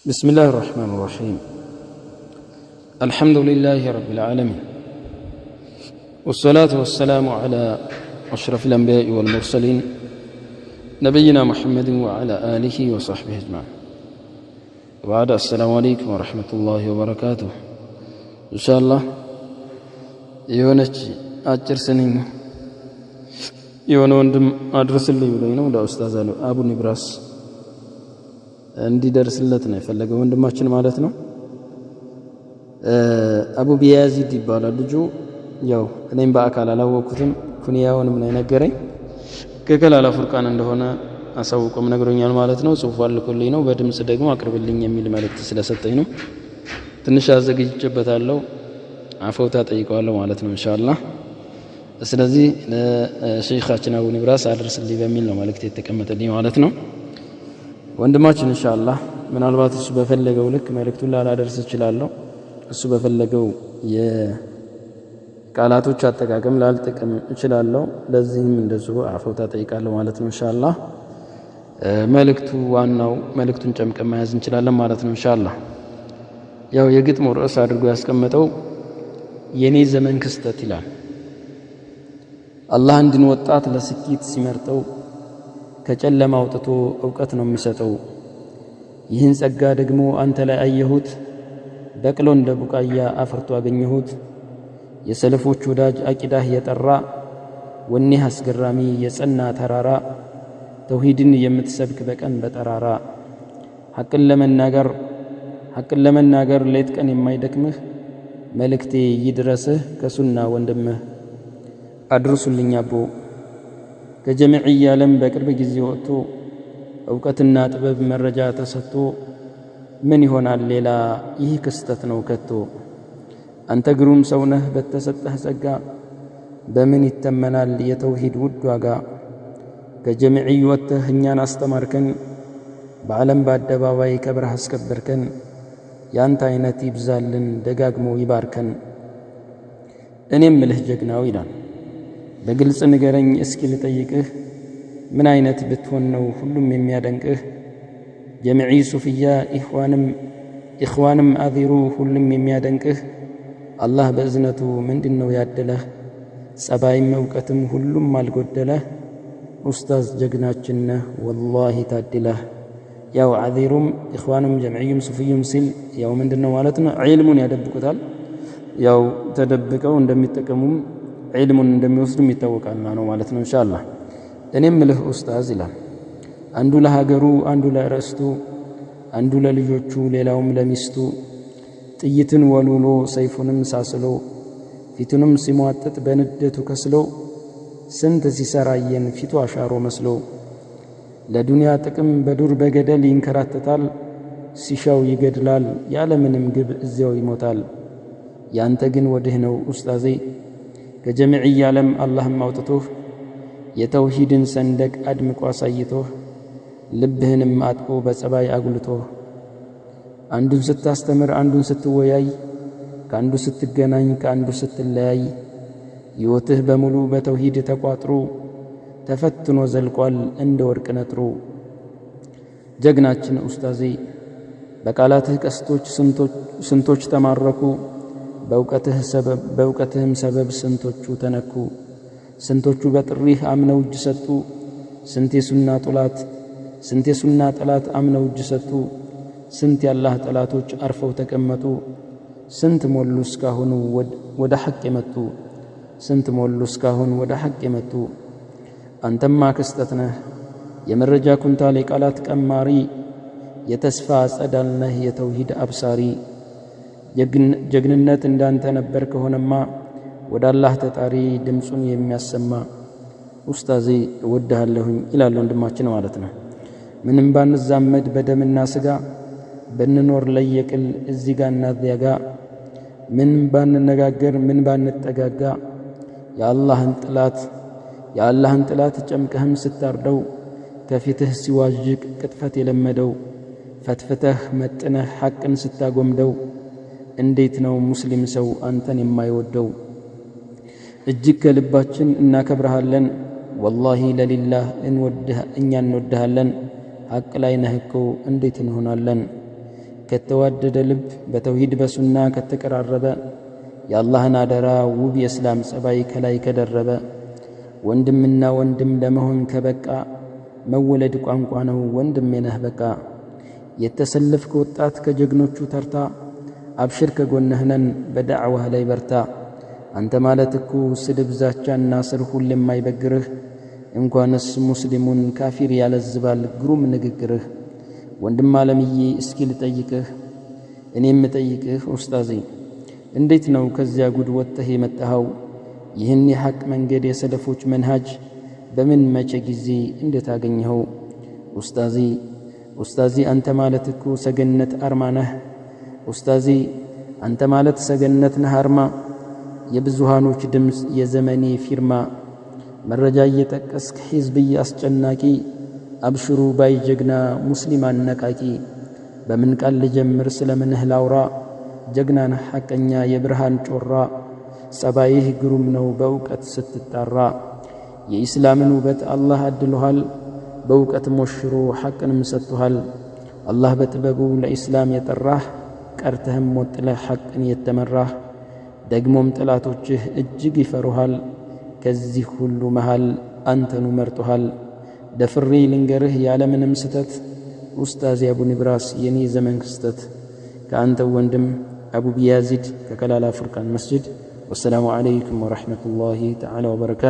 بسم الله الرحمن الرحيم. الحمد لله رب العالمين، والصلاة والسلام على أشرف الأنبياء والمرسلين، نبينا محمد وعلى آله وصحبه أجمعين. وبعد، السلام عليكم ورحمة الله وبركاته. إن شاء الله የሆነች አጭር ስንኝ የሆነ ወንድም አድርስልኝ ብሎኝ ነው፣ ለኡስታዝ አቡ ኒብራስ እንዲደርስለት ነው የፈለገው ወንድማችን ማለት ነው። አቡ ቢያዚድ ይባላል ልጁ። ያው እኔም በአካል አላወቅኩትም፣ ኩንያውንም ነው የነገረኝ። ከከላላ ፉርቃን እንደሆነ አሳውቆም ነግሮኛል ማለት ነው። ጽሁፉ አልኮልኝ ነው፣ በድምፅ ደግሞ አቅርብልኝ የሚል መልእክት ስለሰጠኝ ነው። ትንሽ አዘግጅቼበታለሁ፣ አፈውታ ጠይቀዋለሁ ማለት ነው ኢንሻአላህ። ስለዚህ ለሼኻችን አቡ ኒብራስ አድርስልኝ በሚል ነው መልእክት የተቀመጠልኝ ማለት ነው። ወንድማችን ኢንሻአላህ ምናልባት እሱ በፈለገው ልክ መልእክቱን ላላደርስ እችላለሁ። እሱ በፈለገው የቃላቶች አጠቃቀም ላልጠቀም እችላለሁ። ለዚህም እንደዚሁ አፈውታ ጠይቃለሁ ማለት ነው ኢንሻአላህ። መልእክቱ ዋናው መልእክቱን ጨምቀን መያዝ እንችላለን ማለት ነው ኢንሻአላህ። ያው የግጥሙ ርዕስ አድርጎ ያስቀመጠው የኔ ዘመን ክስተት ይላል። አላህ አንድን ወጣት ለስኬት ሲመርጠው ከጨለማ አውጥቶ እውቀት ነው የሚሰጠው። ይህን ጸጋ ደግሞ አንተ ላይ አየሁት፣ በቅሎ እንደ ቡቃያ አፍርቶ አገኘሁት። የሰለፎች ወዳጅ፣ አቂዳህ የጠራ፣ ወኔህ አስገራሚ የጸና ተራራ፣ ተውሂድን የምትሰብክ በቀን በጠራራ፣ ሐቅን ለመናገር ሌት ቀን የማይደክምህ፣ መልእክቴ ይድረስህ ከሱና ወንድምህ። አድርሱልኝ አቦ፣ ከጀምዕያ ዓለም በቅርብ ጊዜ ወጥቶ፣ እውቀትና ጥበብ መረጃ ተሰጥቶ፣ ምን ይሆናል ሌላ፣ ይህ ክስተት ነው ከቶ። አንተ ግሩም ሰው ነህ በተሰጠህ ጸጋ፣ በምን ይተመናል የተውሂድ ውድ ዋጋ። ከጀምዕይ ወጥተህ እኛን አስተማርከን፣ በዓለም በአደባባይ ከብረህ አስከበርከን። ያንተ አይነት ይብዛልን፣ ደጋግሞ ይባርከን። እኔም ምልህ ጀግናው ይላል፣ በግልጽ ንገረኝ እስኪ ልጠይቅህ፣ ምን አይነት ብትሆን ነው ሁሉም የሚያደንቅህ? ጀምዒ፣ ሱፍያ፣ ኢኽዋንም አዚሩ ሁሉም የሚያደንቅህ፣ አላህ በእዝነቱ ምንድን ነው ያደለህ? ጸባይም እውቀትም ሁሉም አልጎደለህ። ኡስታዝ ጀግናችን ነህ ወላሂ ታድለህ። ያው አዚሩም ኢኽዋኑም ጀምዕዩም ሱፍዩም ሲል ያው ምንድን ነው ማለት ነው፣ ዒልሙን ያደብቁታል። ያው ተደብቀው እንደሚጠቀሙም ዒልሙን እንደሚወስዱም ይታወቃልና ነው ማለት ነው ኢንሻአላህ። እኔም ምልህ ኡስታዝ ይላል፣ አንዱ ለሀገሩ፣ አንዱ ለርስቱ፣ አንዱ ለልጆቹ፣ ሌላውም ለሚስቱ፣ ጥይትን ወልውሎ ሰይፉንም ሳስሎ፣ ፊቱንም ሲሟጥጥ በንዴቱ ከስሎ፣ ስንት ሲሰራየን ፊቱ አሻሮ መስሎ፣ ለዱንያ ጥቅም በዱር በገደል ይንከራተታል፣ ሲሻው ይገድላል፣ ያለምንም ግብ እዚያው ይሞታል። ያንተ ግን ወድህ ነው ኡስታዜ፣ ከጀምዕያ ዓለም አላህም አውጥቶህ፣ የተውሂድን ሰንደቅ አድምቆ አሳይቶህ፣ ልብህንም አጥቦ በጸባይ አጉልቶህ፣ አንዱን ስታስተምር አንዱን ስትወያይ፣ ከአንዱ ስትገናኝ ከአንዱ ስትለያይ፣ ሕይወትህ በሙሉ በተውሂድ ተቋጥሮ ተፈትኖ ዘልቋል እንደ ወርቅ ነጥሮ። ጀግናችን ኡስታዜ፣ በቃላትህ ቀስቶች ስንቶች ተማረኩ፣ በእውቀትህም ሰበብ ስንቶቹ ተነኩ፣ ስንቶቹ በጥሪህ አምነው እጅ ሰጡ፣ ስንት የሱና ጠላት አምነው እጅ ሰጡ፣ ስንት የአላህ ጠላቶች አርፈው ተቀመጡ፣ ስንት ሞሉ እስካሁን ወደ ሐቅ የመጡ፣ ስንት ሞሉ እስካሁን ወደ ሐቅ የመጡ። አንተማ ክስተት ነህ፣ የመረጃ ኩንታል፣ የቃላት ቀማሪ፣ የተስፋ ጸዳል ነህ፣ የተውሂድ አብሳሪ። ጀግንነት እንዳንተ ነበር ከሆነማ፣ ወደ አላህ ተጣሪ ድምፁን የሚያሰማ። ኡስታዜ እወድሃለሁኝ ይላል ወንድማችን ማለት ነው። ምንም ባንዛመድ በደምና ስጋ፣ ብንኖር ለየቅል እዚህ ጋ እና እዚያ ጋ፣ ምን ባንነጋገር ምን ባንጠጋጋ፣ የአላህን ጥላት ጨምቀህም ስታርደው፣ ከፊትህ ሲዋዥቅ ቅጥፈት የለመደው፣ ፈትፍተህ መጥነህ ሐቅን ስታጎምደው፣ እንዴት ነው ሙስሊም ሰው አንተን የማይወደው? እጅግ ከልባችን እናከብረሃለን። ወላሂ ለሊላህ እኛ እንወድሃለን። ሐቅ ላይ ነህ እኮ እንዴት እንሆናለን? ከተዋደደ ልብ በተውሂድ በሱና ከተቀራረበ የአላህን አደራ ውብ የእስላም ጸባይ ከላይ ከደረበ ወንድምና ወንድም ለመሆን ከበቃ መወለድ ቋንቋ ነው ወንድሜ ነህ በቃ። የተሰለፍክ ወጣት ከጀግኖቹ ተርታ አብሽር ከጎንህ ነን በዳዕዋህ ላይ በርታ። አንተ ማለት እኮ ስድብ ዛቻና ስር ሁሌም አይበግርህ እንኳንስ ሙስሊሙን ካፊር ያለዝባል ግሩም ንግግርህ። ወንድም አለምዬ እስኪ ልጠይቅህ እኔም እጠይቅህ ኡስታዜ እንዴት ነው ከዚያ ጉድ ወጥተህ የመጣኸው? ይህን የሐቅ መንገድ የሰለፎች መንሃጅ በምን መቼ ጊዜ እንዴት አገኘኸው? ኡስታዚ ኡስታዚ አንተ ማለት እኮ ሰገነት አርማ ነህ። ኡስታዚ አንተ ማለት ሰገነት ነህ አርማ የብዙሃኖች ድምፅ የዘመኔ ፊርማ። መረጃ እየጠቀስክ ሒዝብይ አስጨናቂ አብሽሩ ባይ ጀግና ሙስሊም አነቃቂ። በምን ቃል ልጀምር ስለምንህ ላውራ ጀግና ነህ ሐቀኛ የብርሃን ጮራ። ጸባይህ ግሩም ነው በእውቀት ስትጣራ የኢስላምን ውበት አላህ አድሎሃል በእውቀት ሞሽሮ ሐቅንም ሰጥቶሃል። አላህ በጥበቡ ለኢስላም የጠራህ ቀርተህም ወጥለህ ሐቅን የተመራህ ደግሞም ጠላቶችህ እጅግ ይፈሩሃል። ከዚህ ሁሉ መሃል አንተኑ መርጦሃል። ደፍሬ ልንገርህ ያለምንም ስተት ኡስታዝ አቡ ንብራስ የኔ ዘመን ክስተት። ከአንተው ወንድም አቡ ቢያዚድ ከከላላ ፉርቃን መስጅድ። ወሰላሙ ዓለይኩም ወረሕመቱላሂ ተዓላ ወበረካቱ።